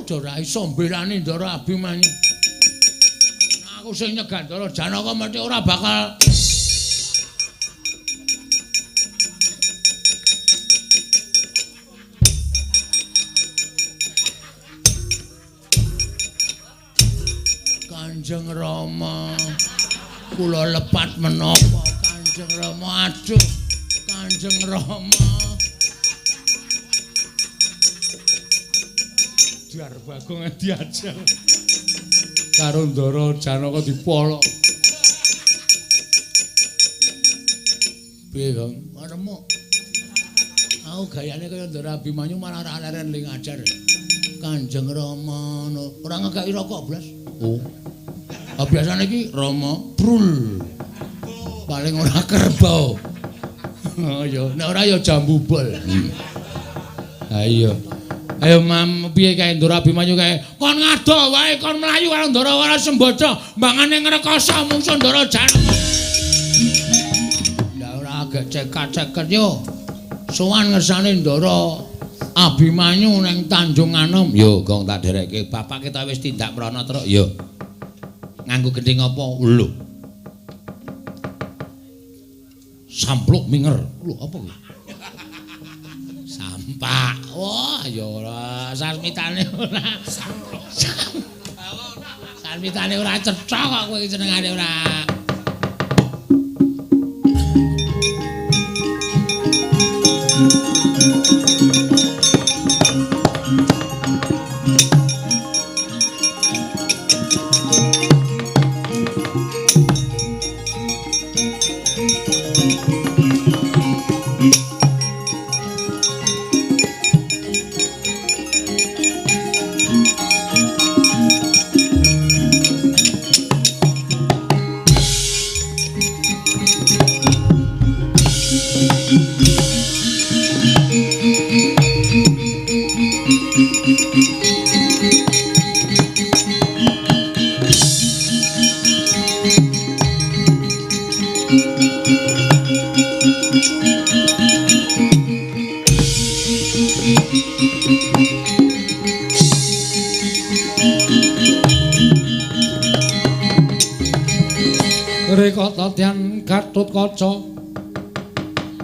Ora iso mbelani Ndara Abimanyu. Aku sing nyegah Ndara Janaka mesti ora bakal. Kanjeng Rama, kula lepat menapa Kanjeng Rama? Aduh, Kanjeng Rama. Dar Bagong diajal karo Ndara Janaka dipolok. Piye, Gong? Remuk. Aku gayane kaya Ndara Abimanyu malah ora leren ling ajar. Kanjeng Rama ora ngekeki rokok blas. Oh. Ah biasane iki Rama brul. Paling ora kerbau. Oh ya, nek ora ya jambu bol. Ha iya. Ayo mam, piye kae Ndara Abimanyu kae? Kon ngadoh wae, kon mlayu karo Ndara ora sembaca, mbangane ngrekoso mungsu Ndara Janaka. Lah ora agek cekat-ceket yo. Sowan ngersane Ndara Abimanyu ning Tanjung Anom. Yo, Gong tak derekke. Bapak kita wis tindak mrono truk. Yo. Nganggo gendhing apa? Lho. Sampluk minger. Lho, apa kuwi? Sampak. Wah, ya ora sasmitane ora. Sampluk. Sasmitane ora cetha kok kowe iki senengane ora. Rekatatian Gatotkaca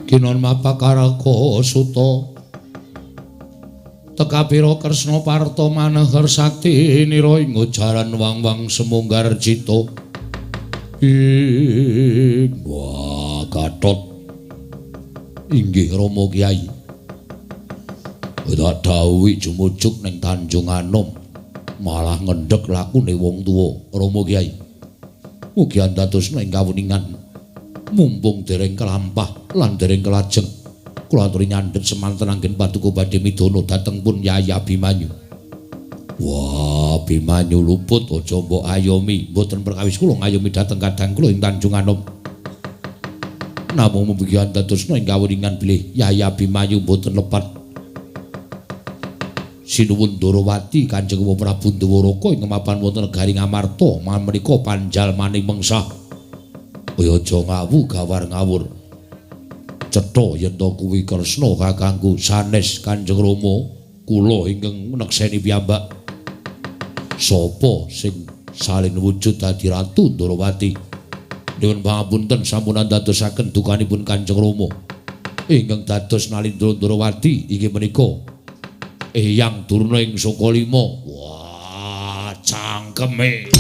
Ginon Mapakaraka Suta Tekapira Kresna Parta Maneher Sakti nira ing jaran wang-wang semunggar cita. Ing wah Gatot inggih Rama Kyai. Tak dawuhi jumujuk ning Tanjung Anom malah ngendhek lakune wong tuwa Rama Kyai. Mugi andadosna ing kawuningan mumpung dereng kelampah lan dereng kelajeng kula aturi nyandhet semanten anggen paduka badhe midana dhateng pun Yayi Abimanyu. Wah, Abimanyu luput aja mbok ayomi, mboten perkawis kula ngayomi dhateng kadang kula ing Tanjung Anom. Namung mugi andadosna ing kawuningan bilih Yayi Abimanyu mboten lepat. Sinuwun Ndorowati Kanjeng Prabu Ndwaraka ing mapan wonten negari Ngamarta menika panjalmaning mengsah. Kaya aja ngawu gawar ngawur. Cetha yen to kuwi Kresna kakangku sanes Kanjeng Rama kula ingkang nekseni piyambak. Sapa sing salin wujud dadi Ratu Ndorowati? Nyuwun pangapunten sampun andadosaken dukanipun Kanjeng Rama. Ingkang dados Nalindra Ndorowati inggih menika Eyang Durna ing Sukalima. Wah, cangkeme.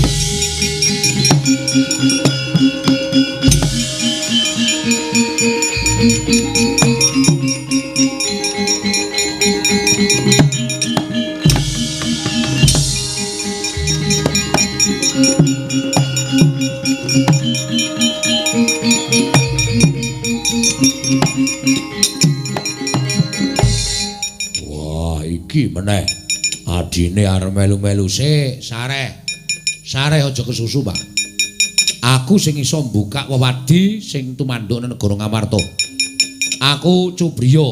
Iki meneh adine arep melu-melu sik sareh. Sareh aja kesusu, Pak. Aku sing iso mbukak wewadi sing tumanduk nang negara Ngamarta. Aku Cubriya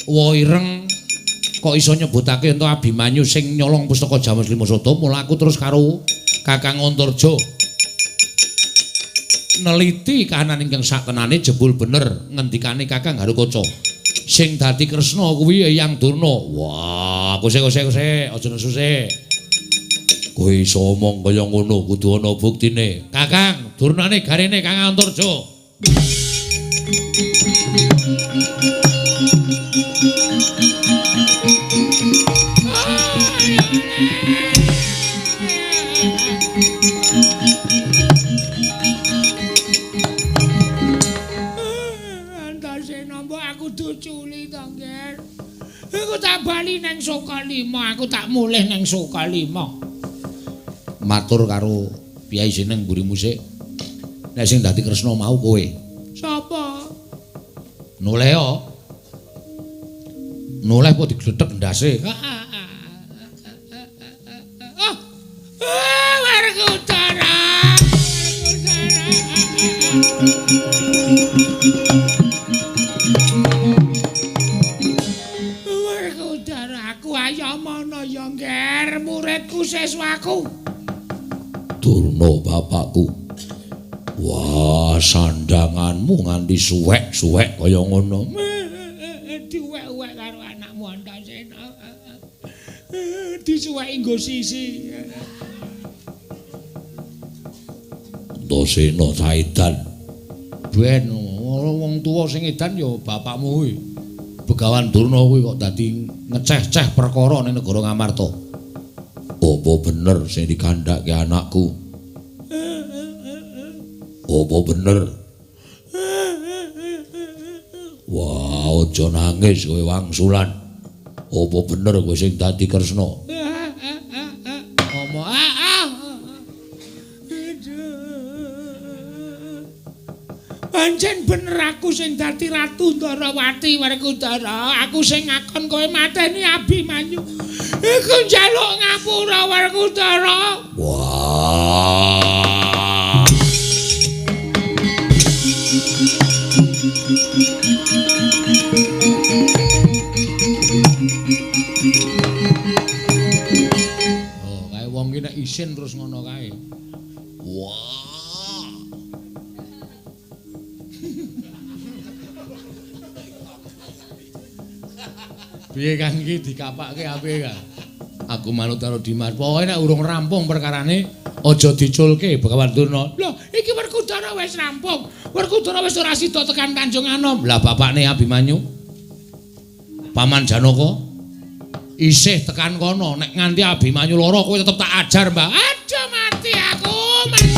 wa ireng kok iso nyebutake ento Abimanyu sing nyolong pustaka Jamus Lima Sada, mula aku terus karo Kakang Antarja neliti kahanan ingkang sakenane jebul bener ngendikane Kakang Harukaca. Sing dadi Kresna kuwi Eyang Durna. Wah, Wah, aku sik aja nesu sik. Kowe iso omong kaya ngono kudu ana buktine. Kakang, durnane garene Kang Antarja. Antasena mbok aku duculi to, Nger. Aku tak bali nang Sukalima, aku tak mulih nang Sukalima. Matur karo piyai seneng mburi musik. Nek sing dadi Kresna mau kowe. Sapa? Noleh yo. Noleh apa diglethek ndase? Ah, Werkudara. Werkudara, aku ayo mono ya, Nger, muridku siswaku. Durna bapakku. Wah, sandanganmu nganti suwek-suwek kaya ngono. Diwek-wek karo anakmu Antasena. Disuweki nggo sisi. Antasena saedan. Ben wong tuwa sing edan ya bapakmu kuwi. Begawan Durna kuwi kok dadi ngeceh-ceh perkara ning negara Ngamarta. Apa bener sing dikandhake anakku? Apa bener? Wah, aja nangis kowe wangsulan. Apa bener kowe sing dadi Kresna? Ngomong Pancen bener aku sing dadi Ratu Ndorowati Werkudara. Aku sing ngakon kowe mateni Abimanyu. Iku njaluk ngapura Werkudara. Wah. Oh, kae wong ki nek isin terus ngono kae. Wah. Piye Kang iki dikapake apik Kang? Aku manut karo Dimas. Pokoke nek urung rampung perkarane aja diculke Begawan Durna. Lho, iki Werkudara wis rampung. Werkudara wis ora sida tekan Tanjung Anom. Lah bapakne Abimanyu Paman Janaka isih tekan kono. Nek nganti Abimanyu lara kowe tetep tak ajar, Mbah. Aja mati aku, mati.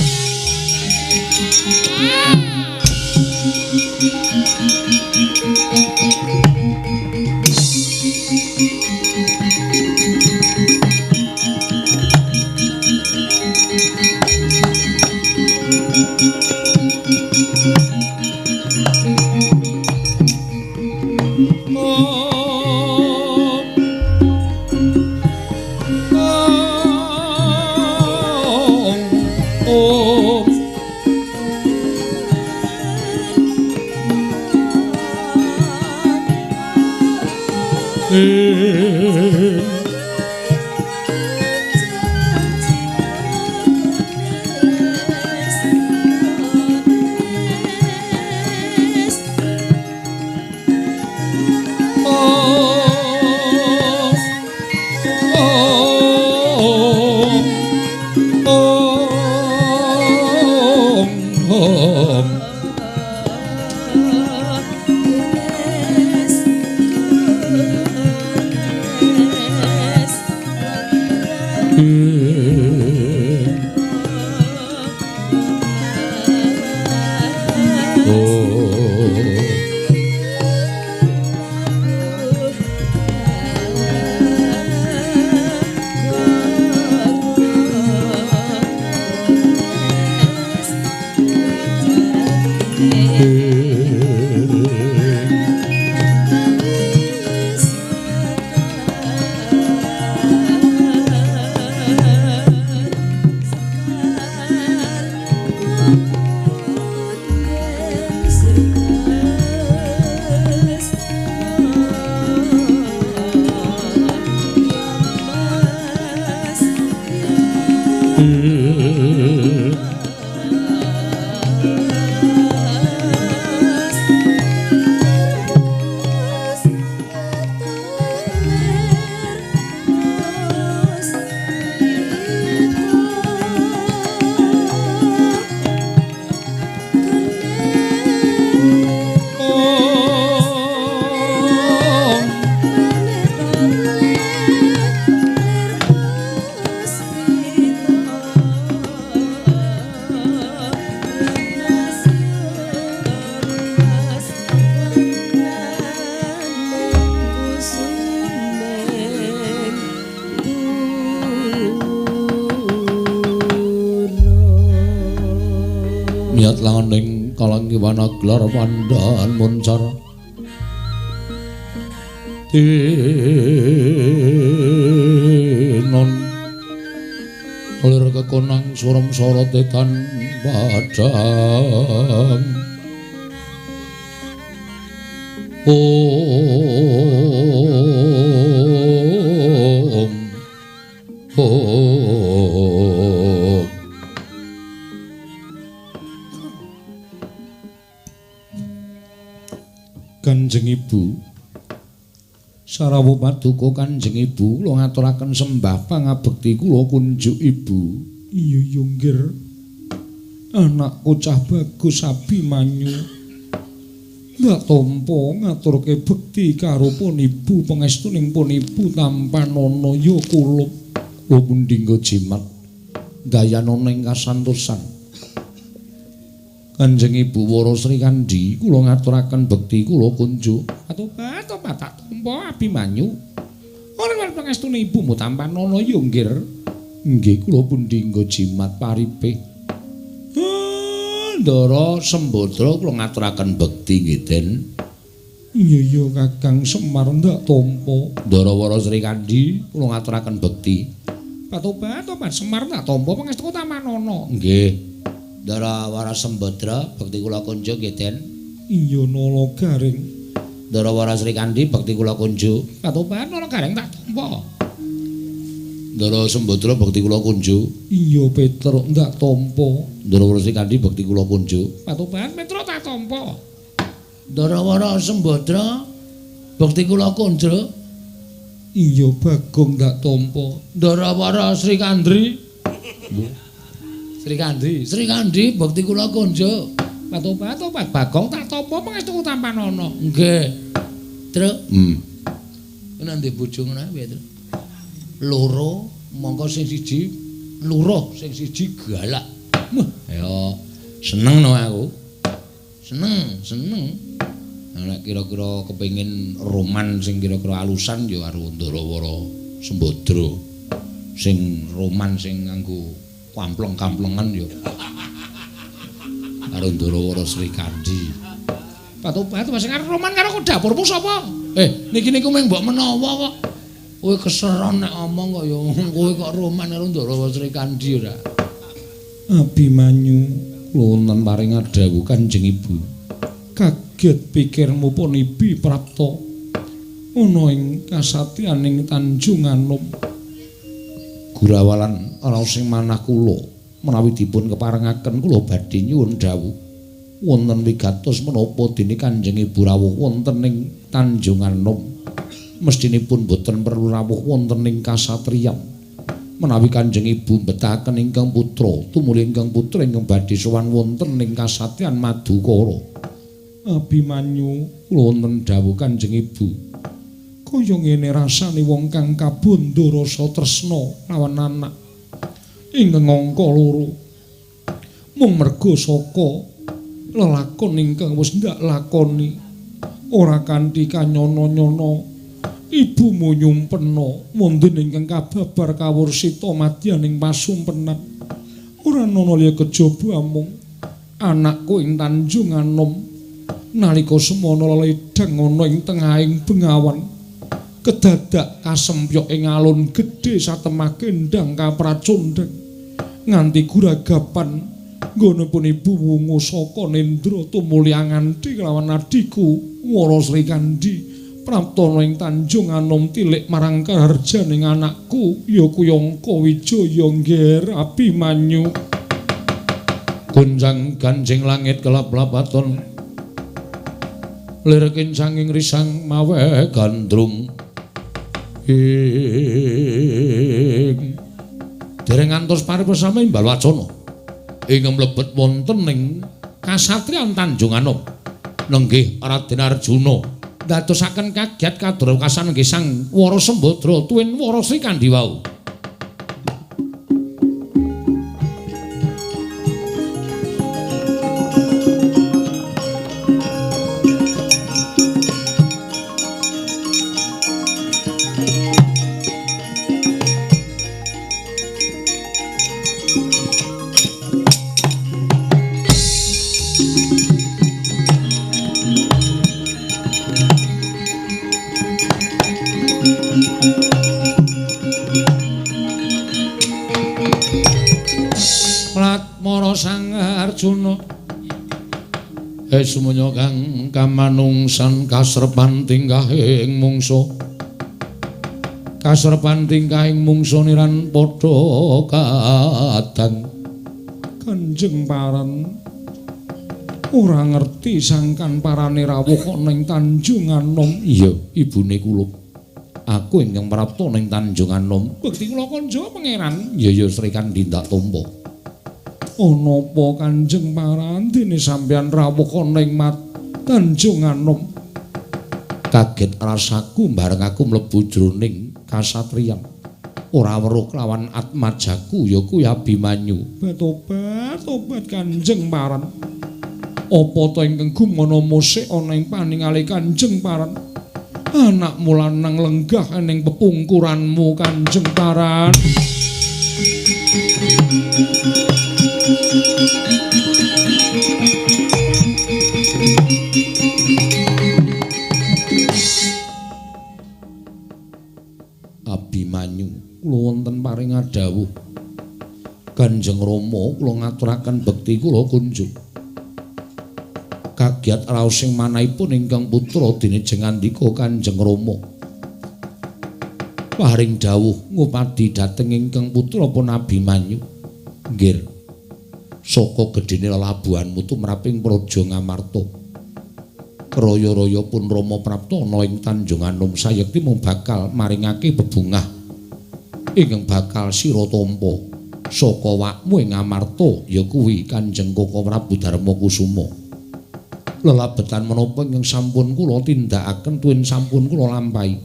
Niat langaning kalanggiwana gelar pandhan muncar. Tinon lir kekonang surem sorote tan padhang. Om Om. Kanjeng Ibu sarawuh paduka Kanjeng Ibu kula ngaturaken sembah pangabekti kula kunjuk Ibu. Iya ya nggir, anakku cah bagus Abimanyu ndak tampa ngaturke bekti karo pun ibu, pangestuning pun ibu tampanana ya kula. Kula pundi nggo jimat dayanana ing kasantosan. Kanjeng Ibu Wara Sri Kandi kula ngaturaken bekti kula kunjuk. Atobat tobat tak tampa Abimanyu. Ora pangestune ibumu tampanana ya nggir. Nggih kula pundi nggo jimat paripe. Ndara Sembadra kula ngaturaken bekti nggih Den. Iya ya Kakang Semar ndak tampa. Ndara Wara Sri Kandi kula ngaturaken bekti. Atobat tobat Semar ndak tampa pangestuku tampanana. Nggih. Ndara Wara Sembadra bekti kula kunjuk nggih Den. Iya Nala Gareng. Ndara Wara Sri Kandi bekti kula kunjuk. Patoban Nala Gareng tak tampa. Ndara Sembadra bekti kula kunjuk. Iya Petruk ndak tampa. Ndara Wara Sri Kandi bekti kula kunjuk. Patoban Petruk tak tampa. Ndara Wara Sembadra bekti kula kunjuk. Iya Bagong ndak tampa. Ndara Wara Sri Kandri. Sri Kandi, Sri Kandi bekti kula kunjuk. Patobat Bagong tak tampa pangestuku tampanana. Nggih. Truk. Nek ndek bojo ngono piye, Truk? Loro, mongko sing siji luruh, sing siji galak. Wah, ya seneng no aku. Seneng, seneng. Nek kira-kira kepengin roman sing kira-kira alusan ya karo Ndarawara Sembadra. Sing roman sing nganggo kampleng-kamplengan ya karo Ndarawara Sri Kandi. Patobat sing arep roman karo dapurmu sapa? Niki niku mung mbok menawa kok. Kowe keseron nek omong kok ya kowe kok roman karo Ndarawara Sri Kandi ora. Abimanyu kula wonten paring dawuh Kanjeng Ibu. Kaget pikirmu pun ibi prapta ana ing kasatyaning Tanjung Anom. Gurawalan raos sing manah kula menawi dipun keparengaken kula badhe nyuwun dawuh wonten wigatos menapa dene Kanjeng Ibu rawuh wonten ing Tanjung Anom. Mestinipun boten perlu rawuh wonten ing kasatriyan. Menawi Kanjeng Ibu mbetahaken ingkang putra, tumuli ingkang putra ingkang badhe sowan wonten ing kasatriyan Madukara. Abimanyu kula wonten dawuh Kanjeng Ibu. Kaya ngene rasane wong kang kabondo rasa tresna lawan anak ingkang angka loro. Mung merga saka lelakon ingkang wis ndak lakoni ora kanthi kanyono-nyono ibumu nyumpena wonten ingkang kababar kawursita madyaning pasumpenan. Ora ana liya kejaba amung anakku ing Tanjung Anom nalika semana leledang ana ing tengahing bengawan kedadak kasempyok ing alun gedhe satemah kendhang kapracundhang nganti guragapan nggonipun ibu wungu saka nendra tumuli anganti kelawan adhiku Wara Sri Kandi praptana ing Tanjung Anom tilik marang kaharjaning anakku ya Kuyangka Wijaya Ngger Abimanyu. Gonjang ganjing langit kelap-lapaton lir kincanging risang mawe gandrung ing dereng ngantos paripesame imbal wacana ingkang mlebet wonten ing kasatriyan Tanjung Anom nenggih Raden Arjuna ndadosaken kagiat kadrokasan nggih Sang Wara Sembadra tuwin Wara Sri Kandi wau. Arjuna. Sumunya kang kamanungsan kasrepan tingkahing mungsa. Kasrepan tingkahing mungsa niran padha kadang. Kanjeng Paran ora ngerti sangkan parane rawuh ning Tanjung Anom. Iya, ibune kula. Aku ingkang prapta ning Tanjung Anom. Bekti kula konjo pangeran. Iya ya Sri Kandi ndak tampa. Ana apa Kanjeng Paran dene sampeyan rawuh ning Tanjung Anom? Kaget rasaku bareng aku mlebu jroning kasatriyan. Ora weruh kelawan atmajaku ya kuwi Abimanyu. Tobat, tobat Kanjeng Paran. Apa ta ingkang gumana musik ana ing paningale Kanjeng Paran? Anakmu lanang lenggah ning pepungkuranmu Kanjeng Paran. Abimanyu, kula wonten paring adhawuh. Kanjeng Rama kula ngaturaken bekti kula kunjuk. Kagiat raos sing manahipun ingkang putra dene jengandika Kanjeng Rama. Paring dawuh ngupadi dhateng ingkang putra pun Abimanyu. Nggih. Saka gedhene lelabuhanmu tumraping Praja Ngamarta. Raya-raya pun Rama prapta ana ing Tanjung Anom sayekti mung bakal maringake bebungah ingkang bakal sira tampa saka wakmu ing Ngamarta ya kuwi Kanjeng Koko Prabu Darma Kusuma. Lelabetan menapa ingkang sampun kula tindakaken tuwin sampun kula lampahi.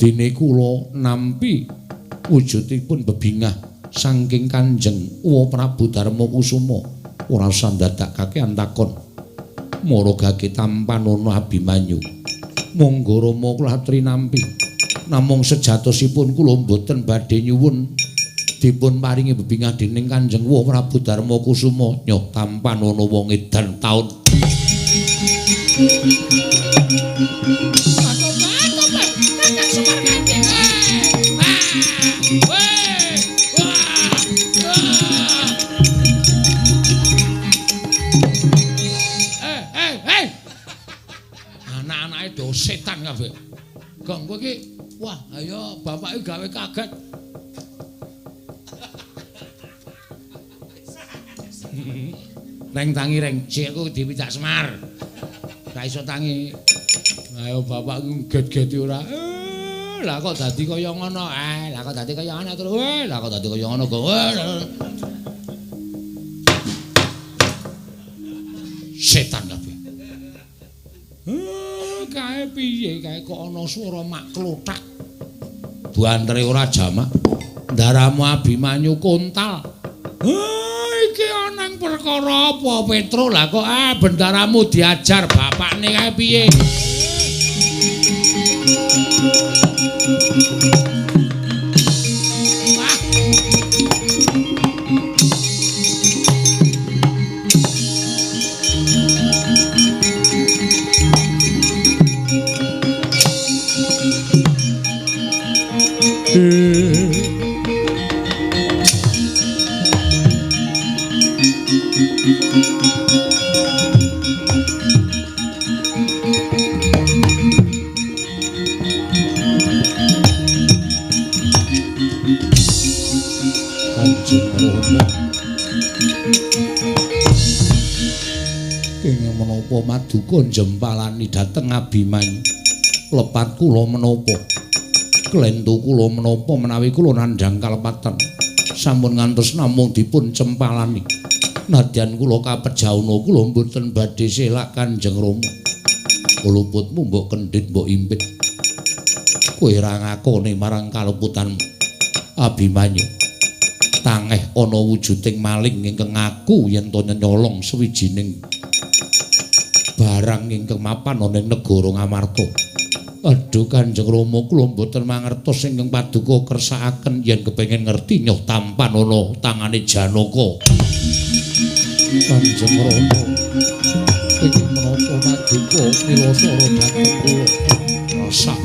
Dene kula nampi wujudipun bebingah saking Kanjeng Uwa Prabu Darma Kusuma ora usah ndadakake antakon. Maragake tampanana Abimanyu. Monggo Rama kula atri nampi. Namung sejatosipun kula mboten badhe nyuwun dipun paringi bebingah dening Kanjeng Uwa Prabu Darma Kusuma. Nyoh tampanana wong edan taun. Anak-anake do setan kabeh. Gong kowe iki, wah, ayo bapak iki gawe kaget. Reng tangi reng, sik aku dipidak Semar. Ra iso tangi. Ayo bapak get-geti ora. Lah kok dadi kaya ngono? Lah kok dadi kaya ngono terus. Lah kok dadi kaya ngono kok. Setan kabeh. Kae piye kae kok ana swara mak klothak. Buantere ora jamak. Ndaramu Abimanyu kontal. Iki ana perkara apa Petro? Lah kok bendaramu diajar bapakne kae piye? Menapa maduka njempalani dhateng Abimanyu. Lepat kula menapa? Klentu kula menapa menawi kula nandhang kalepatan. Sampun ngantos namung dipun cempalani. Nadyan kula kapejauna kula mboten badhe selak Kanjeng Rama. Luputmu mbok kendhit mbok impit. Kowe ora ngakoni marang kaluputanmu. Abimanyu. Tangeh ana wujuding maling ingkang ngaku yen to nyolong sawijining barang ingkang mapan ana ing negara Ngamarta. Aduh Kanjeng Rama kula mboten mangertos ingkang paduka kersakaken yen kepengin ngerti nyoh tampan ana tangane Janaka. Kanjeng Rama ingkang menapa paduka milasara dhateng kula. Rasah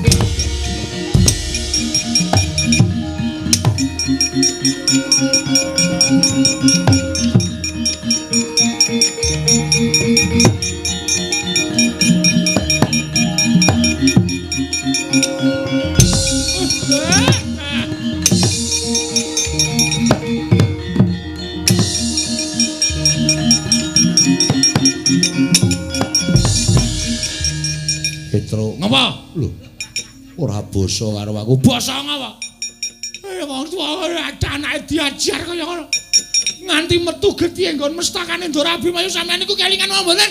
Truk? Ngapa? Lho. Ora basa karo aku. Basa ngapa? Wong tuwa anake diajar kaya ngono. Nganti metu getih nggon mestakane Ndara Abimanyu sampeyan niku kelingan apa mboten?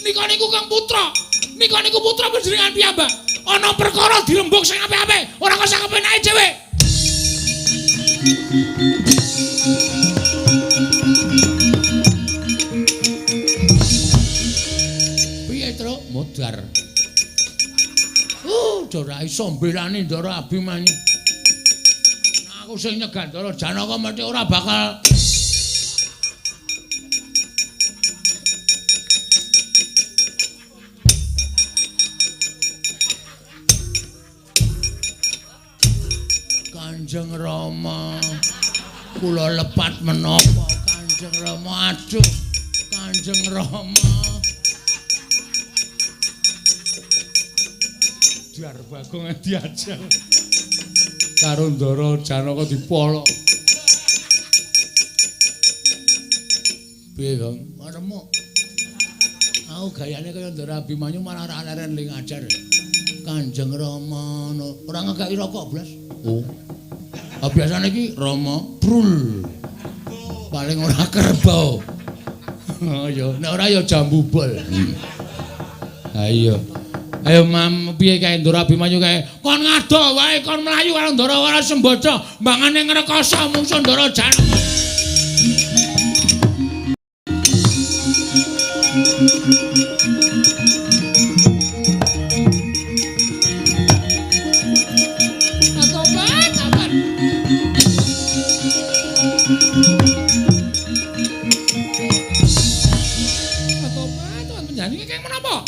Nika niku Kang Putra. Nika niku putra panjenengan piyambak. Ana perkara dirembug sing apik-apik, ora kok sak kepenake dhewe. Piye, Truk? Modar. Ora iso mbelani Ndara Abimanyu. Aku sing nyegah Ndara Janaka mesti ora bakal. Kanjeng Rama, kula lepat menapa Kanjeng Rama? Aduh, Kanjeng Rama. Dar Bagong diajar karo Ndara Janaka dipolok. Piye, Gong? Remuk. Aku gayane kaya Ndara Abimanyu malah ora leren ling ajar. Kanjeng Rama ora ngekeki rokok blas. Oh. Ah biasane iki Rama brul. Paling ora kerbau. Oh ya, nek ora ya jambu bol. Ha iya. Ayo mam, piye kae Ndara Abimanyu kae? Kon ngado wae, kon mlayu karo Ndara ora sembaca, mbangane ngrekoso mungsu Ndara Janaka. Tobat, tobat. Tobat, tobat panjenengan iki menapa?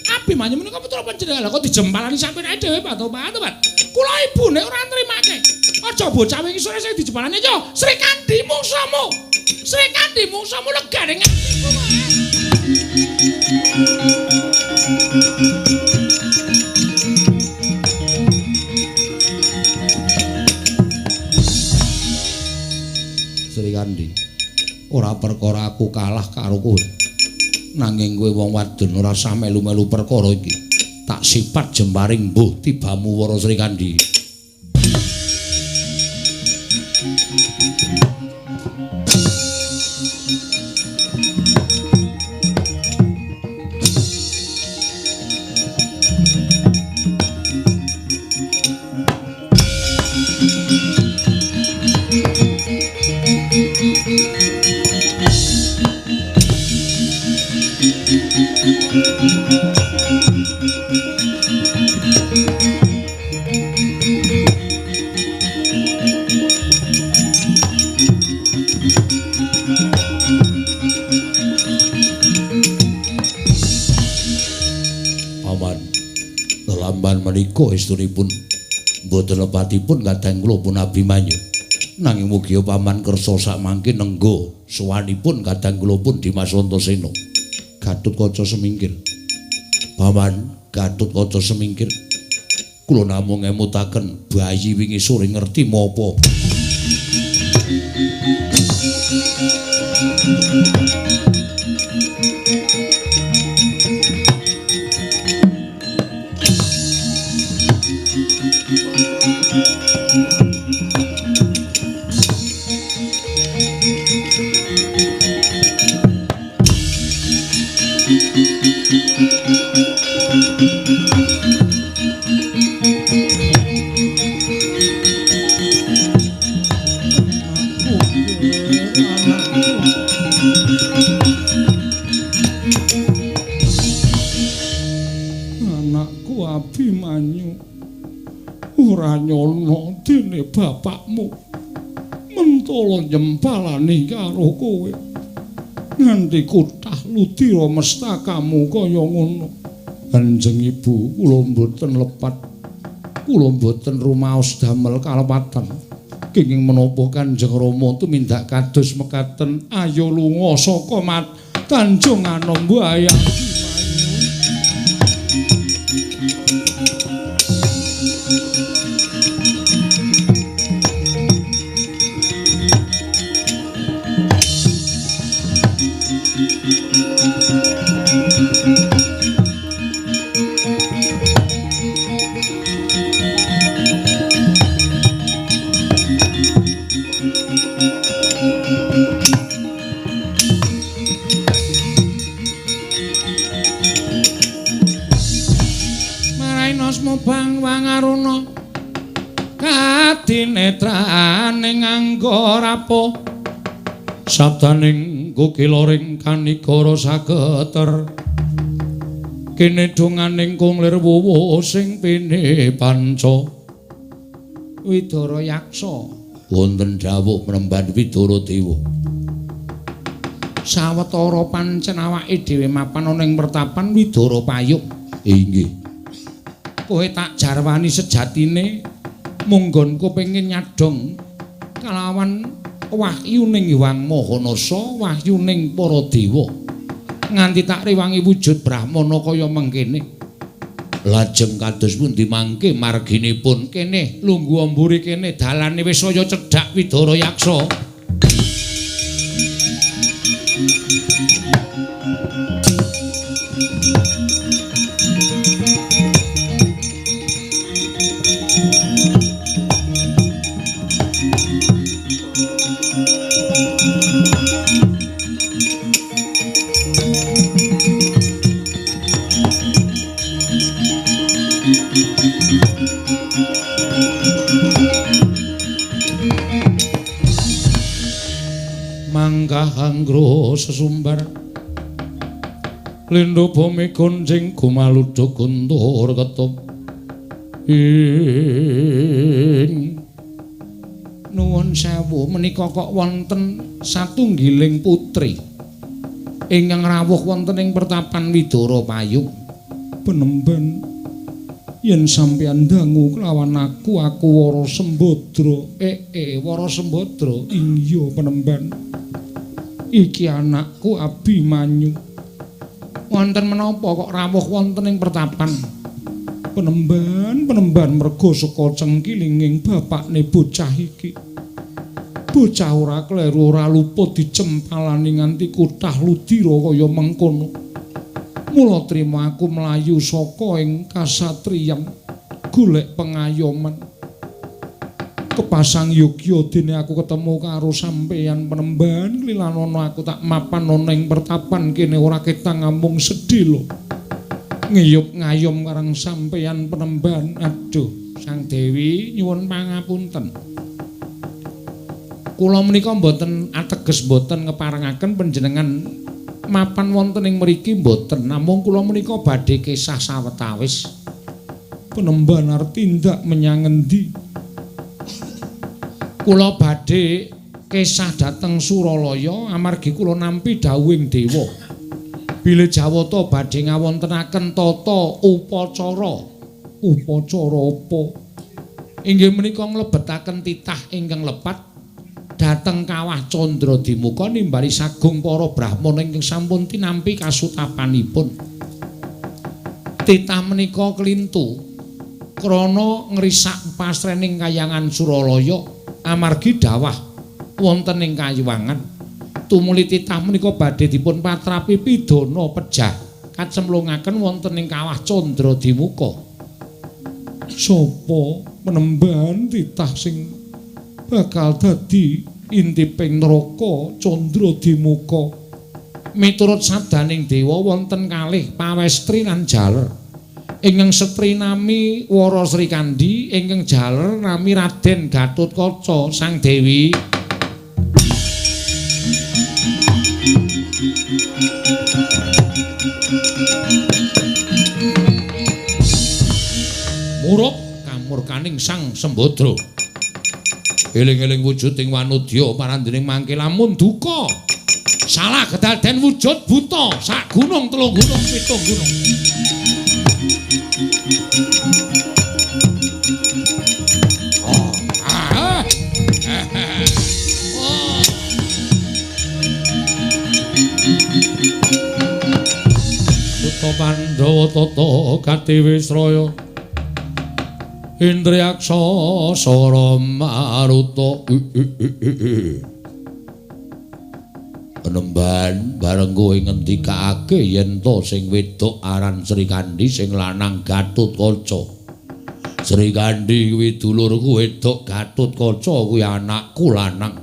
Abimanyu menika putra panjenengan lha kok dijempalani sampeyan dhewe Pak Tobat, Tobat. Kula ibune ora nrimake. Aja bocah wingi sore sing dijempalani aja. Srikandhi mungsumu. Srikandhi mungsumu legane ngatiku wae. Srikandhi, ora perkara aku kalah karo kowe. Nanging kowe wong wadon ora usah melu-melu perkara iki. Tak sipat jembaring mbuh tibamu wara Srikandhi. Paman, lelamban menika estunipun mboten lepatipun kadang kula pun Abimanyu. Nanging mugi paman kersa sakmangke nenggo sowanipun kadang kula pun Dimas Antasena. Gatotkaca semingkir. Paman, Gatotkaca semingkir. Kula namung ngemutaken bayi wingi sore ngerti menapa. Anakku Abimanyu ora nyono dene bapakmu mentala nyempalani karo kowe nganti kutah ludira mestakamu kaya ngono. Kanjeng Ibu, kula mboten lepat, kula mboten rumaos damel kalepatan. Kenging menapa Kanjeng Rama tumindak kados mekaten? Ayo lunga saka Tanjung Anom wae. Adinetraning angga rapo sabdaning kukiloring kanigara sageter kene donganing kunglir wuwu sing pine panca. Widara Yaksa, wonten dawuh Mremban Widara Dewa. Sawetara pancen awake dhewe mapan ana ing pertapan Widara Payung. Inggih. Kowe tak jarwani sejatine munggonku pengin nyadong kalawan wahyuning Hyang Mahanasa, wahyuning para dewa. Nganti tak rewangi wujud brahmana kaya mengkene. Lajeng kados pundi mangke marginipun? Kene lungguh mburi kene dalane wis saya cedhak Widara Yaksa. Manggro sesumbar lindho bumi gonjing gumaluduk guntur ketup ing. Nuwun sewu, menika kok wonten satunggiling putri ingkang rawuh wonten ing pertapan Widara Payung. Penemban yen sampeyan dangu kelawan aku, aku Wara Sembadra. Wara Sembadra. Iya penemban, iki anakku Abimanyu. Wonten menapa kok rawuh wonten ing pertapan? Penemban, penemban merga saka cengkilinging bapakne bocah iki. Bocah ora kleru ora luput dicempalani nganti kutah ludira kaya mengkono. Mula trima aku mlayu saka ing kasatriyan golek pengayoman. Kepasang yogya dene aku ketemu karo sampeyan penemban, lilanana aku tak mapan ana ing pertapan kene ora ketang amung sedhela. Ngiyup ngayom marang sampeyan penemban. Aduh, Sang Dewi nyuwun pangapunten. Kula menika mboten ateges mboten ngeparengaken panjenengan mapan wonten ing mriki mboten, namung kula menika badhe kesah sawetawis. Penemban arep tindak menyang endi? Kula badhe kesah dhateng Suralaya amargi kula nampi dawuhing dewa. Bilih Jawata badhe ngawontenaken tata upacara. Upacara apa? Inggih menika nglebetaken titah ingkang lepat dhateng Kawah Candra Dimuka nimbali sagung para brahmana ingkang sampun tinampi kasutapanipun. Titah menika klintu krana ngrisak pasrening kayangan Suralaya amargi dawah wonten ing kayuwangan. Tumuli titah menika badhe dipun patrapi pidana pejah kacemplungaken wonten ing Kawah Candra Dimuka. Sapa penemban titah sing bakal dadi intiping neraka Candra Dimuka? Miturut sabdaning dewa wonten kalih pawestri lan jaler. Ingkang setri nami Wara Srikandhi, ingkang jaler nami Raden Gatotkaca Sang Dewi. Murup kamurkaning Sang Sembadra. Eling-eling wujuding wanudya parandening mangke lamun duka. Salah kedaden wujud buta sak gunung telung gunung pitung gunung. Oh, ah, oh. Buta Pandhawa tata katiwisraya Indriyaksa sara maruta. Penemban bareng kowe ngendikake yen to sing wedok aran Srikandhi sing lanang Gatotkaca. Srikandhi kuwi dulurku wedok, Gatotkaca kuwi anakku lanang.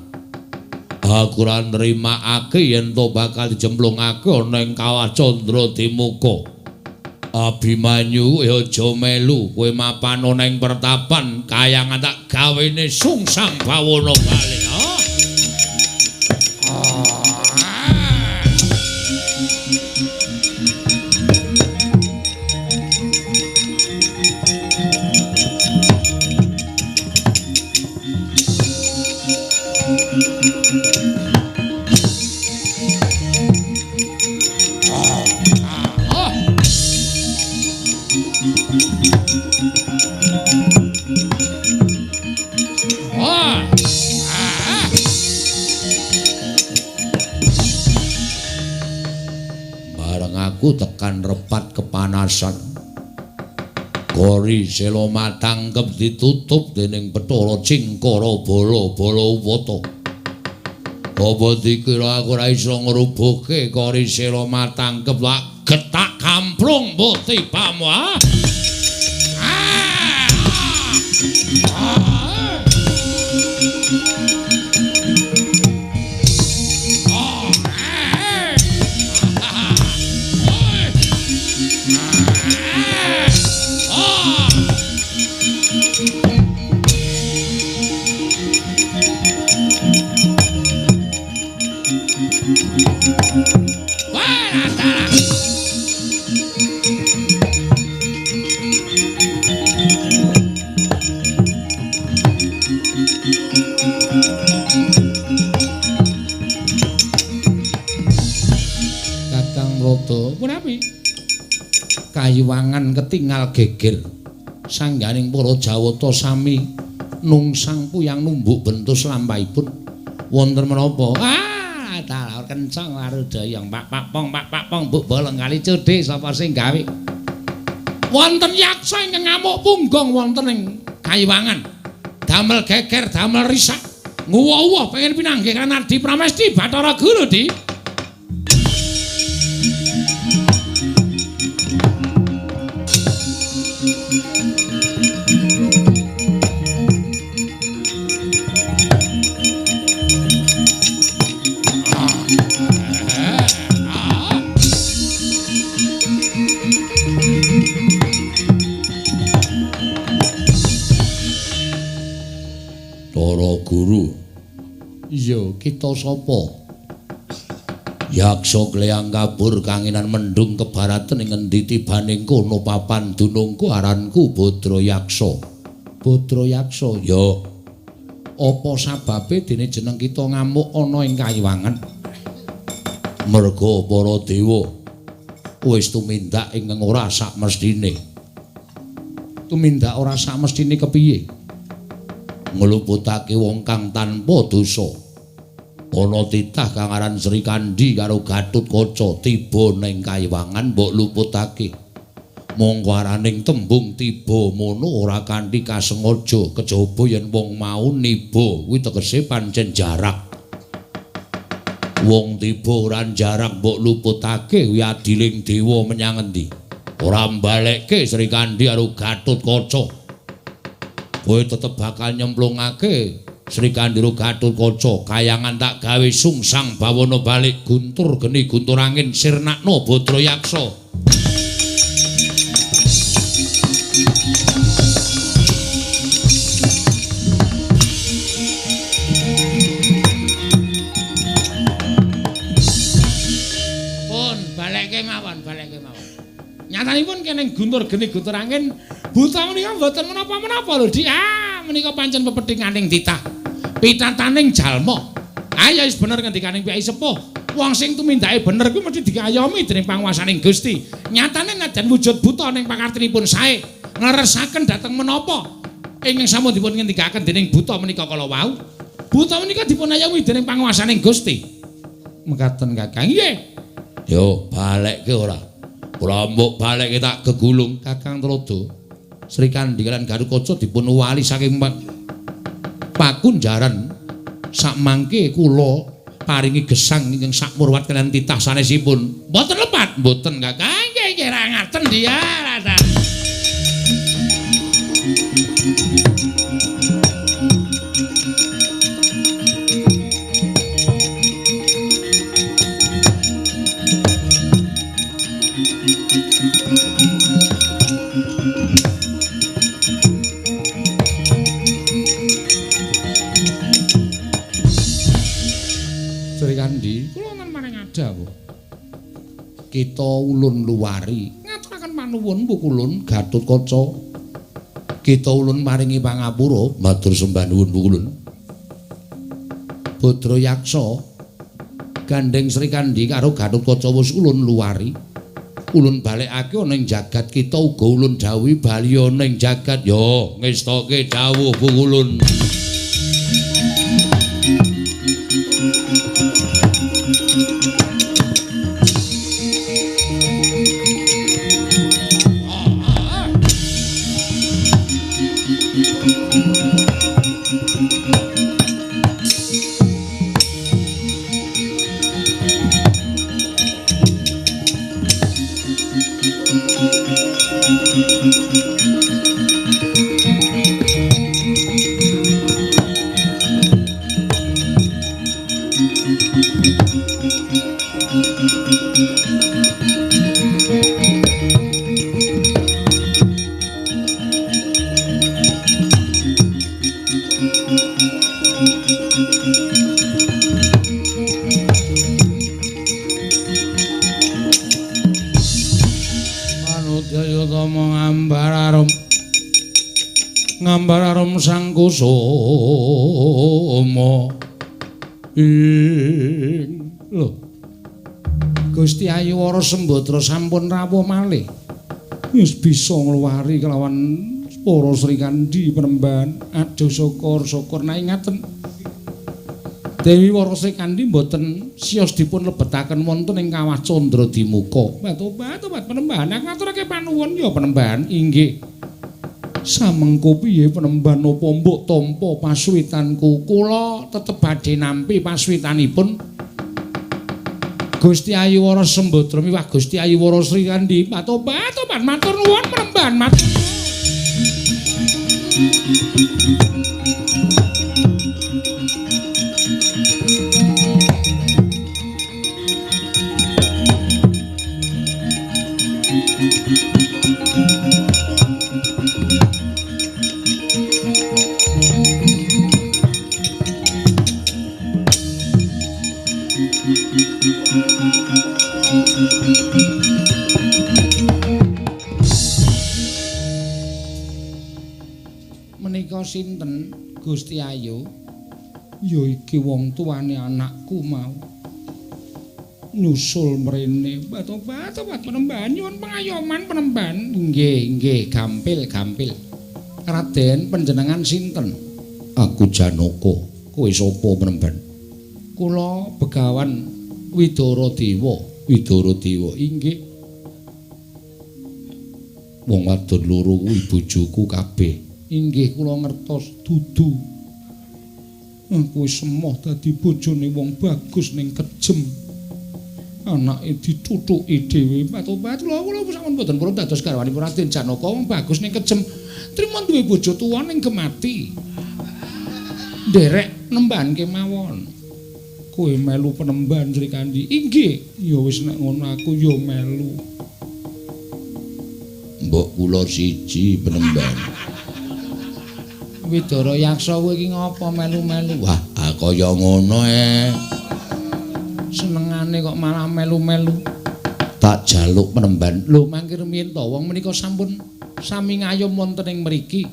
Aku ora nrimakake yen to bakal dijemplungake ana ing Kawah Candra Dimuka. Abimanyu aja melu kowe mapan ana ing pertapan kayangan tak gawene sungsang bawana bali. Aku tekan repat kepanasan. Gori sela matangkep ditutup dening Bathara Cingkara bala-bala uwata. Apa dikira aku ora iso ngrubuhke Kori Sela Matangkep lak getak kamplung mbok tibamu ah. Kayiwangan ketingal geger sangganing para Jawata sami nungsang puyang numbuk bentus lampahipun wonten menapa? Ah, dalah kencang warudayang pak pak pong pak pak pong mbok bolong kali codhe sapa sing gawe. Wonten yaksa ingkang ngamuk punggung wonten ing Kayiwangan. Damel geger, damel risak. Nguwuh-uwuh pengen pinanggih kan Adi Pramesti Bathara Guru di. Guru. Iya, kita sapa? Yaksa kleyang kabur kanginan mendung kebaratan ing ngendi tibaning kono papan dunungku aranku Badra Yaksa. Badra Yaksa, ya. Apa sababe dene jeneng kita ngamuk ana ing Kayiwangan? Merga para dewa wis tumindak ingkang ora sakmestine. Tumindak ora sakmestine kepiye? Ngluputake wong kang tanpa dosa. Ana titah kang aran Sri Kandi karo Gatotkaca tiba ning Kayiwangan mbok luputake. Mongko araning tembung tiba mono ora kanthi kasengaja kejaba yen wong mau niba kuwi tegese pancen jarak. Wong tiba ora jarak mbok luputake kuwi adiling dewa menyang endi? Ora mbalekke Sri Kandi karo Gatotkaca. Kowe tetep bakal nyemplungake Sri Kandi karo Gatotkaca kayangan tak gawe sungsang bawana balik guntur geni guntur angin sirnakno Badra Yaksa. Pun balekke mawon, balekke mawon. Nyatanipun keneng guntur geni guntur angin buta menika mboten menapa-menapa lho, Dik. Ah, menika pancen pepethinganing titah. Pitataning jalma. Ah, ya wis bener ngendikaning Kyai Sepuh. Wong sing tumindake bener kuwi mesti diayomi dening panguwasaning Gusti. Nyatane najan wujud buta ning pakartinipun sae, ngleresaken dhateng menapa ingkang sampun dipun ngendikaken dening buta menika kala wau. Buta menika dipun ayomi dening panguwasaning Gusti. Mekaten Kakang. Nggih. Yo, balekke ora. Ora mbok balekke tak gegulung Kakang Trada. Sri Kandi lan Gatotkaca dipun wali saking pakunjaran sakmangke kula paringi gesang ingkang sakmurwat kaliyan titah sanesipun. Mboten lepat, mboten Kakang. Nggih, nggih ra ngaten dia rasa. Srikandhi? Kula wonten maring adawuh. Kita ulun luwari ngaturaken panuwun Pukulun Gatotkaca. Kita ulun maringi pangapura matur sembah nuwun Pukulun. Badra Yaksa gandheng Srikandhi karo Gatotkaca wis ulun luwari. Ulun balekake ana ing jagat kita uga ulun dawuhi bali ana ing jagat. Yo ngestoke dawuh Pukulun. Sang Kusuma ing lho Gusti Ayu Wara Sembadra sampun rawuh malih wis bisa ngluwari kelawan para Srikandhi Penemban. Aduh syukur-syukur nek ngaten Dewi Wara Srikandhi mboten siyos dipun lebetaken wonten ing kawah Candra Dimuka. Tobat-tobat Penemban aku ngaturake panuwun ya Penemban. Inggih. Samengko piye Penemban napa mbok tampa pasuwitanku? Kula tetep badhe nampi pasuwitanipun Gusti Ayu Wara Sembadra miwah Gusti Ayu Wara Srikandhi. Tobat-tobat matur nuwun Penemban matur. Menika sinten Gusti Ayu? Ya iki wong tuane anakku mau nyusul mrene. Tobat-tobat Penemban nyuwun pengayoman Penemban. Nggih, nggih, gampil-gampil. Raden panjenengan sinten? Aku Janaka. Kowe sapa Penemban? Kula Begawan Widara Dewa. Widara Dewa inggih. Wong wadon loro kuwi bojoku kabeh. Inggih kula ngertos dudu. Aku wis emoh dadi bojone wong bagus ning kejem. Anake dithuthuki dhewe. Tobat kula sampun mboten purun dados garwanipun Raden Janaka wong bagus ning kejem. Trima duwe bojo tuwa ning gemati. Nderek nemban kemawon. Kowe melu Penemban Srikandhi. Inggih. Ya wis nek ngono aku ya melu. Mbok kula siji Penemban. Widara Yaksa kowe iki ngapa melu-melu? Wah, kaya ngono e. Senengane kok malah melu-melu. Tak jaluk Penemban. Lho mangke rumiyin to wong menika sampun sami ngayom wonten ing mriki.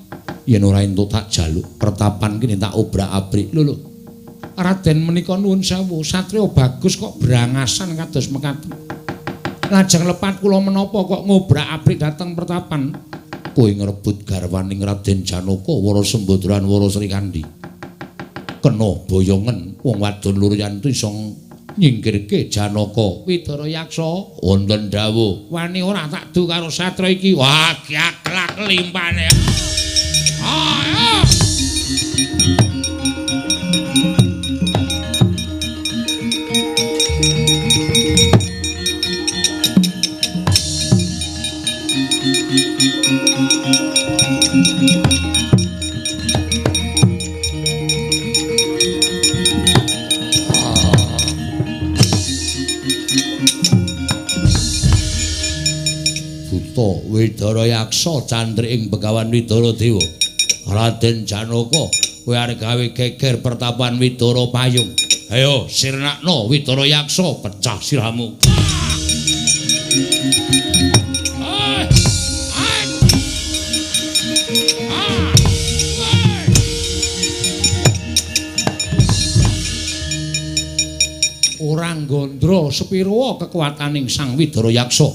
Yen ora entuk tak jaluk pertapan kene tak obrak-abrik. Lho lho. Raden menika nuwun sewu, satriya bagus kok brangasan kados mekaten. Lajeng lepat kula menapa kok ngobrak-abrik dhateng pertapan? Kowe ngrebut garwaning Raden Janaka Wara Sembadra lan Wara Srikandhi. Kena boyongen wong wadon loro yantu iso nyingkirke Janaka. Widara Yaksa wonten dawuh, wani ora tak du karo satra iki. Wah, gaglak limpane. Ah. Widara Yaksa candrik ing Begawan Widara Dewa. Raden Janaka kowe arep gawe geger pertapan Widara Payung. Ayo sirnakno Widara Yaksa, pecah sirahmu. Ora nggondro sepira kekuataning Sang Widara Yaksa.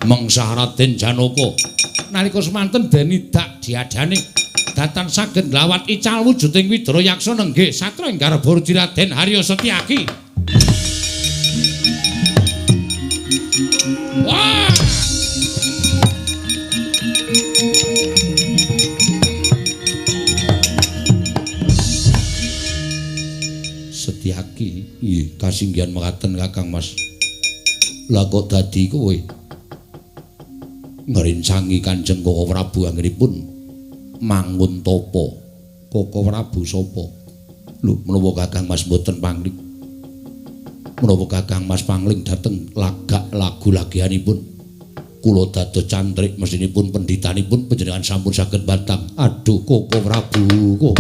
Mengsah Raden Janaka nalika semanten denidak diadane datan saged nglawat ical wujuding Widara Yaksa nenggih satra ing garba Raden Harya Setyaki. Wah! Setyaki, nggih kasinggihan mekaten Kakang Mas. Lah kok dadi kowe ngrincangi Kanjeng Koko Prabu anggenipun mangun tapa? Koko Prabu sapa? Lho, menawa Kakang Mas mboten pangling. Menawa Kakang Mas pangling dhateng lagak lagu lagianipun kula dados cantrik mesinipun pendhitanipun panjenengan sampun saged batang. Aduh Koko Prabu, kok.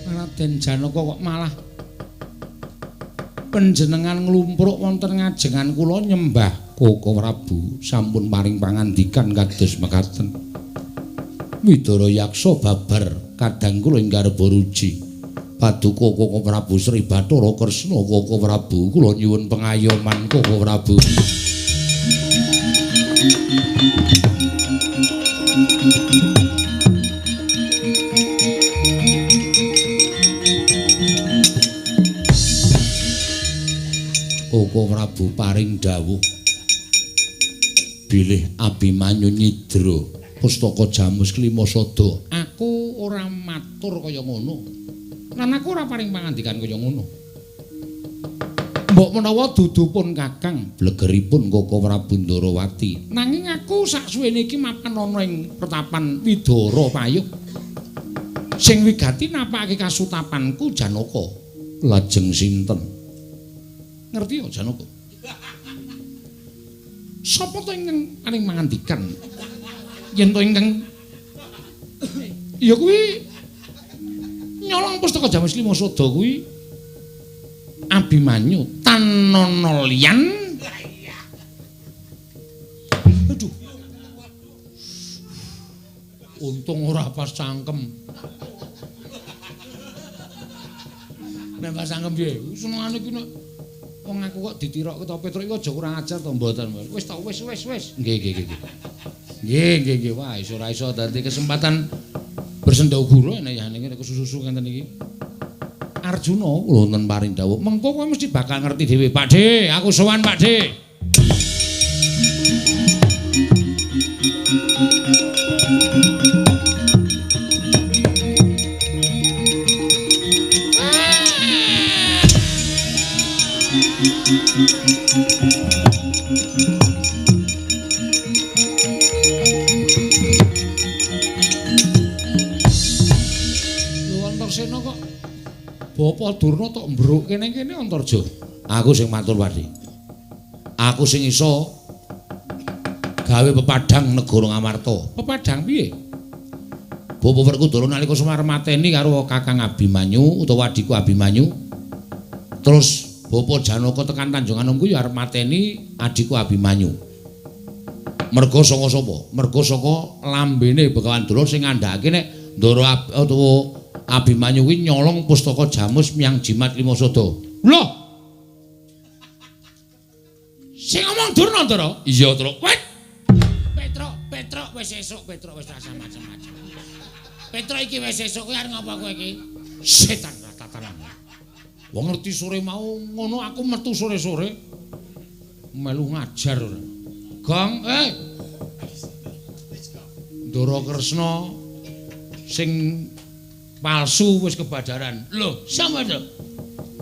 Raden Janaka kok malah panjenengan nglumpruk wonten ngajengan kula nyembah Koko Prabu sampun paring pangandikan kados mekaten. Widara Yaksa babar kadang kula ing garba ruji. Paduka Koko Prabu Sri Bathara Kresna Koko Prabu kula nyuwun pengayoman Koko Prabu. Koko Prabu paring dawuh bilih Abimanyu nyidra pustaka Jamus Klima Sada. Aku ora matur kaya ngono. Lan aku ora paring pangandikan kaya ngono. Mbok menawa dudupun Kakang blegeripun Koko Prabu Ndarawati. Nanging aku saksuwene iki mapan ana ing pertapan Widara Payuk. Sing wigati napakake kasutapanku Janaka. Lajeng sinten? Ngerti ya Janaka? Sapa to ingkang paring mangandikan? Yen to ingkang ya kuwi nyolong pustaka Jamus Lima Sada kuwi Abimanyu tanana liyan. Aduh. Untung ora pas cangkem. Nek pas cangkem piye? Senengane iki nek wong aku kok ditirokke to Petruk iki aja kurang ajar to mboten. Wis to wis wis wis. Nggih nggih nggih. Nggih nggih nggih. Wah iso ora iso dadi kesempatan bersenda guru nek ya niki kesusu ngenten iki. Arjuna kula wonten paring dawuh, mengko kowe mesti bakal ngerti dhewe, Pak De. Aku sowan Pak De. Lho Antarsena kok Bapak Durna tok mbruk kene-kene Antarja. Aku sing matur Pak De. Aku sing iso gawe pepadhang negara Ngamarta. Pepadhang piye? Bapak Werkudara nalika Semar mateni karo Kakang Abimanyu utawa adhiku Abimanyu. Terus Bapak Janaka tekan Tanjung Anom kuwi arep mateni adhiku Abimanyu. Merga saka sapa? Merga saka lambene Begawan Durna sing ngandhakake nek Ndara utawa Abimanyu kuwi nyolong pustaka Jamus miyang Jimat Lima Sada. Lho. Sing ngomong Durna, Ndara? Iya, Truk. Wit. Petruk, Petruk wis esuk, Petruk wis rasa macem-macem. Petruk iki wis esuk kowe arep ngopo kowe iki? Setan tatanan. Wong ngerti sore mau ngono aku metu sore-sore melu ngajar ora. Gong, eh. Ndara Kresna sing palsu wis kebadaran. Lho, sapa to?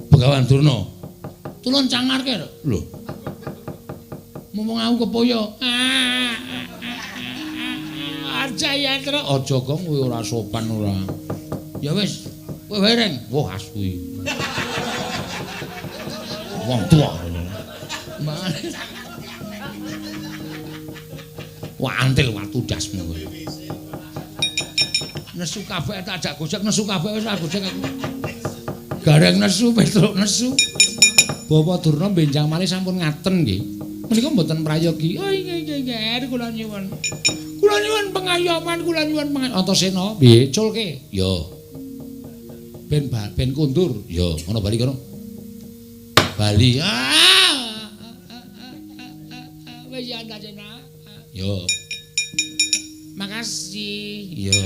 Begawan Durna. Tulung cangarke lho. Lho. Momong aku kepoyo. Jayatra. Aja gong kowe ora sopan ora. Ya wis, kowe wae reng. Wah asu iki. Wong tuwa. Wah antil watu dasmu kowe. Nesu kabeh tak ajak gojek, nesu kabeh wis ora gojek aku. Gareng nesu, Petruk nesu. Bapak Durna benjang malih sampun ngaten nggih. Menika mboten prayogi. Oh nggih nggih nggih kula nyuwun. Kula nyuwun pengayoman, kula nyuwun pengayoman. Antasena, piye culke? Ya. Ben ben kundur. Ya, ngono bali kono. Bali. Ah. Wis ya Antasena. Ya. Makasih. Ya.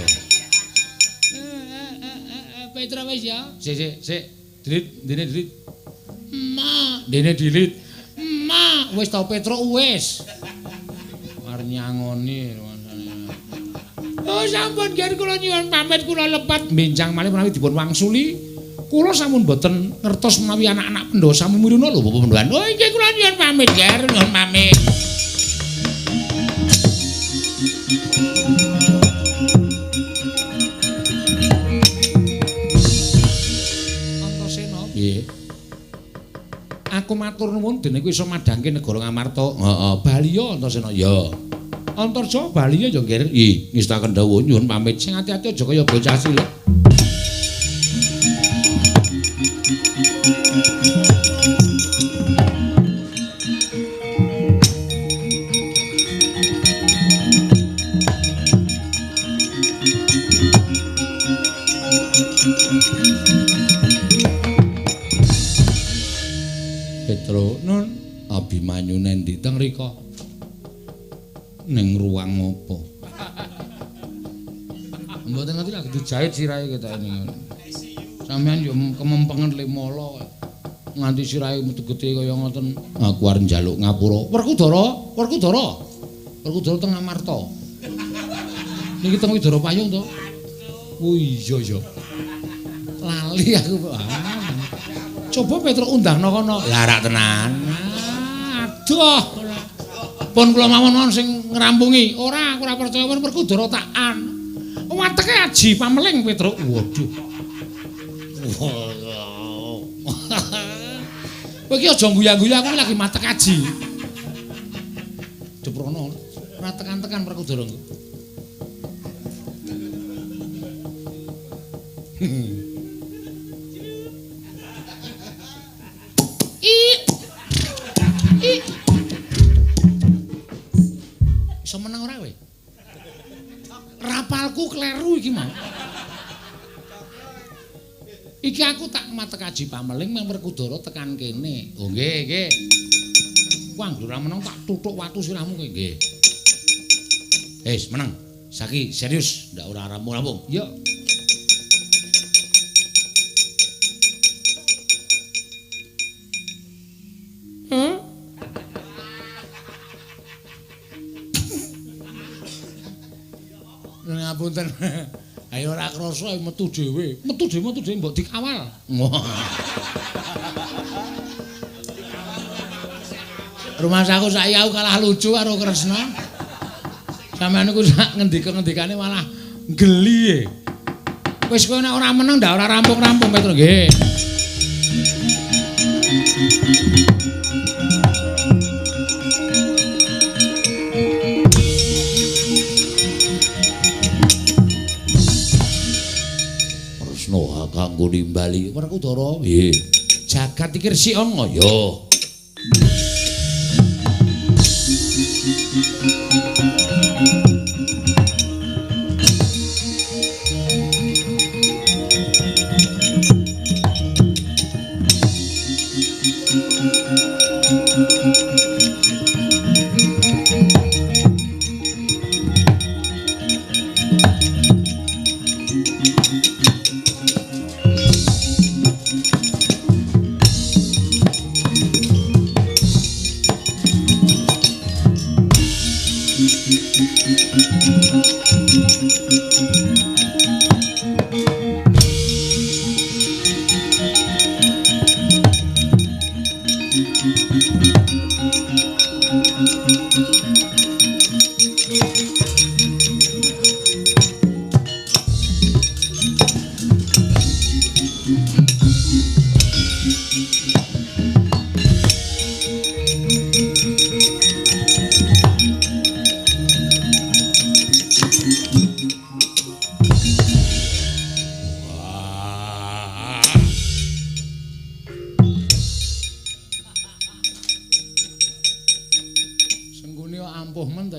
Petruk wis ya. Sik sik sik. Delete, dene delete. Ma, dene delete. Ma, wis ta Petruk wis. Arep nyangoni rumangsane. Oh sampun nggih kula nyuwun pamit kula lepat benjang malih menawi dipun wangsuli. Kula sampun boten ngertos menawi anak-anak Pandhawa sami miruna lho Bapak Pandhawan. Oh nggih kula nyuwun pamit nggih, nyuwun pamit. Antasena, piye? Aku matur nuwun dene kuwi iso madhangke negara Ngamarta. Heeh, baliya Antasena. Ya. Antarja baliya ya nggih. Ih, ngestaken dawuh nyuwun pamit. Sing ati-ati aja kaya bocah cilik. Petro nun Abimanyu nendi teng rika? Ning ruang apa? Mboten ngerti lagi dijahit sirahe ketok ini. Sampeyan yo kemempengen limala nganti sirahe metu gedhe kaya ngoten. Aku arep njaluk ngapura. Werkudara, Werkudara. Werkudara teng Amarta. Niki teng Widara Payung to? Oh iya iya. Lali aku. Coba Petruk undangno kono. Lah rak tenan. Aduh. Pun kula mawon sing ngrampungi. Ora, aku ora percaya pun Werkudara takan. Wateke aji pameling Petruk. Waduh. Kowe iki aja guya-guyu aku lagi matek aji. Deprono ora tekan-tekan Werkudara engko. Iso menang ora kowe? Rapalku kleru iki mau. Iki aku tak matek aji pameling meng Werkudara tekan kene. Oh nggih, nggih. Ku anggere ora menang tak tuthuk watu sirahmu kowe nggih. Wis menang. Saiki serius ndak ora rampung-rampung. Yo. Ngapunten. Ayo ora krasa metu dhewe. Metu dhewe metu dhewe mbok dikawal. Rumangsaku saiki aku kalah lucu karo Kresna. Sampeyan niku sak ngendika-ngendikane malah geli. Wis kowe nek ora meneng ndak ora rampung-rampung Petro nggih. Kanggo nimbali Werkudara. Nggih. Jagat iki resik ana ya.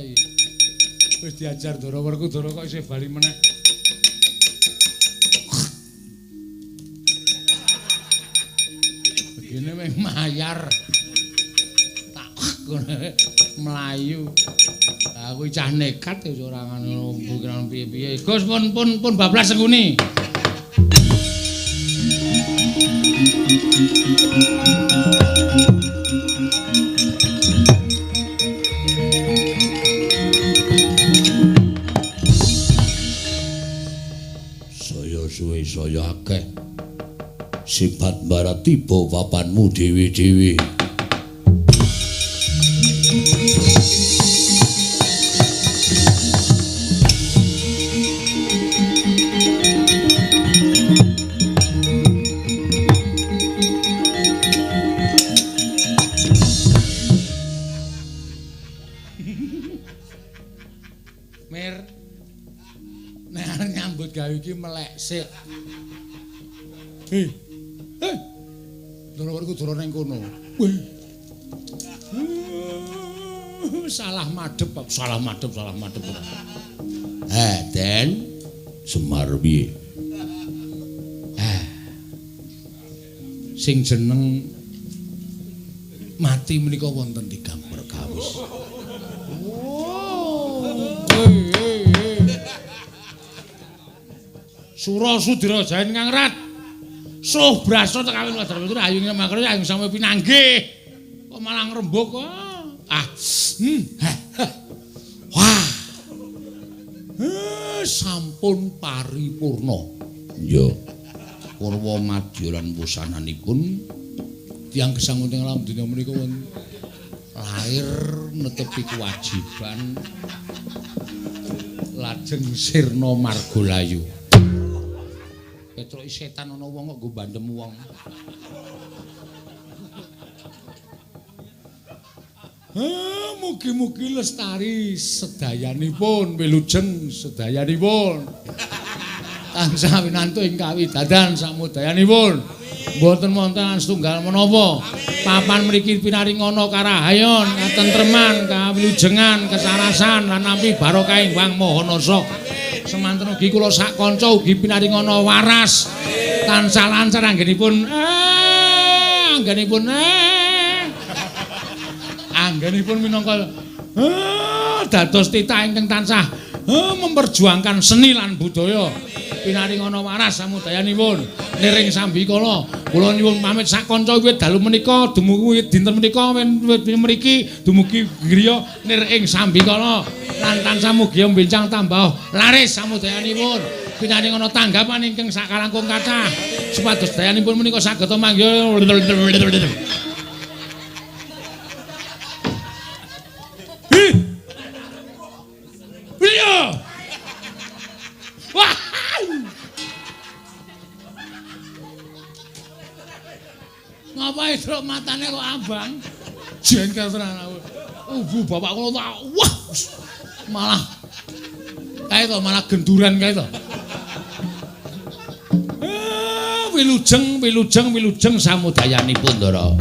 ta iki. Wis diajar Ndara Werkudara kok isih bali meneh. Begini meh mayar. Tak ngono mlayu. Aku cah nekat wis ora ngono pikiran piye-piye. Gus pun pun bablas sengkuni. Saya suwe saya akeh. Sifat barat tiba papanmu dhewe-dhewe. Mir, nek arep nyambut gawe iki melek sik. Hei. Hei. Ndara Werkudara ning kono. Wih. Salah madhep, salah madhep, salah madhep. Ha, Den Semar piye? Ah. Sing jeneng mati menika wonten tigang perkawis. Oh. Hei, hei, hei. Sura Sudira Jain Kang Rat. Suh brasa tek kawin wadar putra ayu makro ayu sampe pinanggih. Kok malah ngrembug kok. Ah. Wah. Sampun paripurna. Iya. Purwa madya lan wusananipun tiyang gesang wonten alam donya menika wonten lahir netepi kewajiban lajeng sirna marga layu. Petroki setan ana wong kok nggo bandem wong. Mugi-mugi lestari sedayanipun, wilujeng sedayanipun. Tansah winantu ing kawidadan samudayanipun. Mboten wonten setunggal menapa. Papan mriki pinaringana karahayon, katentreman, kawilujengan, kesarasan lan nampi barokah ing Hyang Maha Nasa. Semanten ugi kula sak kanca ugi pinaringana waras. Tansah lancar anggenipun anggenipun anggenipun minangka dados titah ingkang tansah memperjuangkan seni lan budaya. Pinaringana waras samudayanipun niring sambikala. Kula nyuwun pamit sak kanca wiwit dalu menika dumugi dinten menika mriki dumugi griya nir ing sambikala lan tansah mugi mbincang tambah laris samudayanipun. Pinaringana tanggapan ingkang sakalangkung kathah supados dayanipun menika saged manggih. Wah. Ngapain truk matane kok abang? Jengkel tenan aku. Ubu bapak kula tak wah malah kae to malah genduran kae to. Wilujeng wilujeng wilujeng samudayanipun Ndara.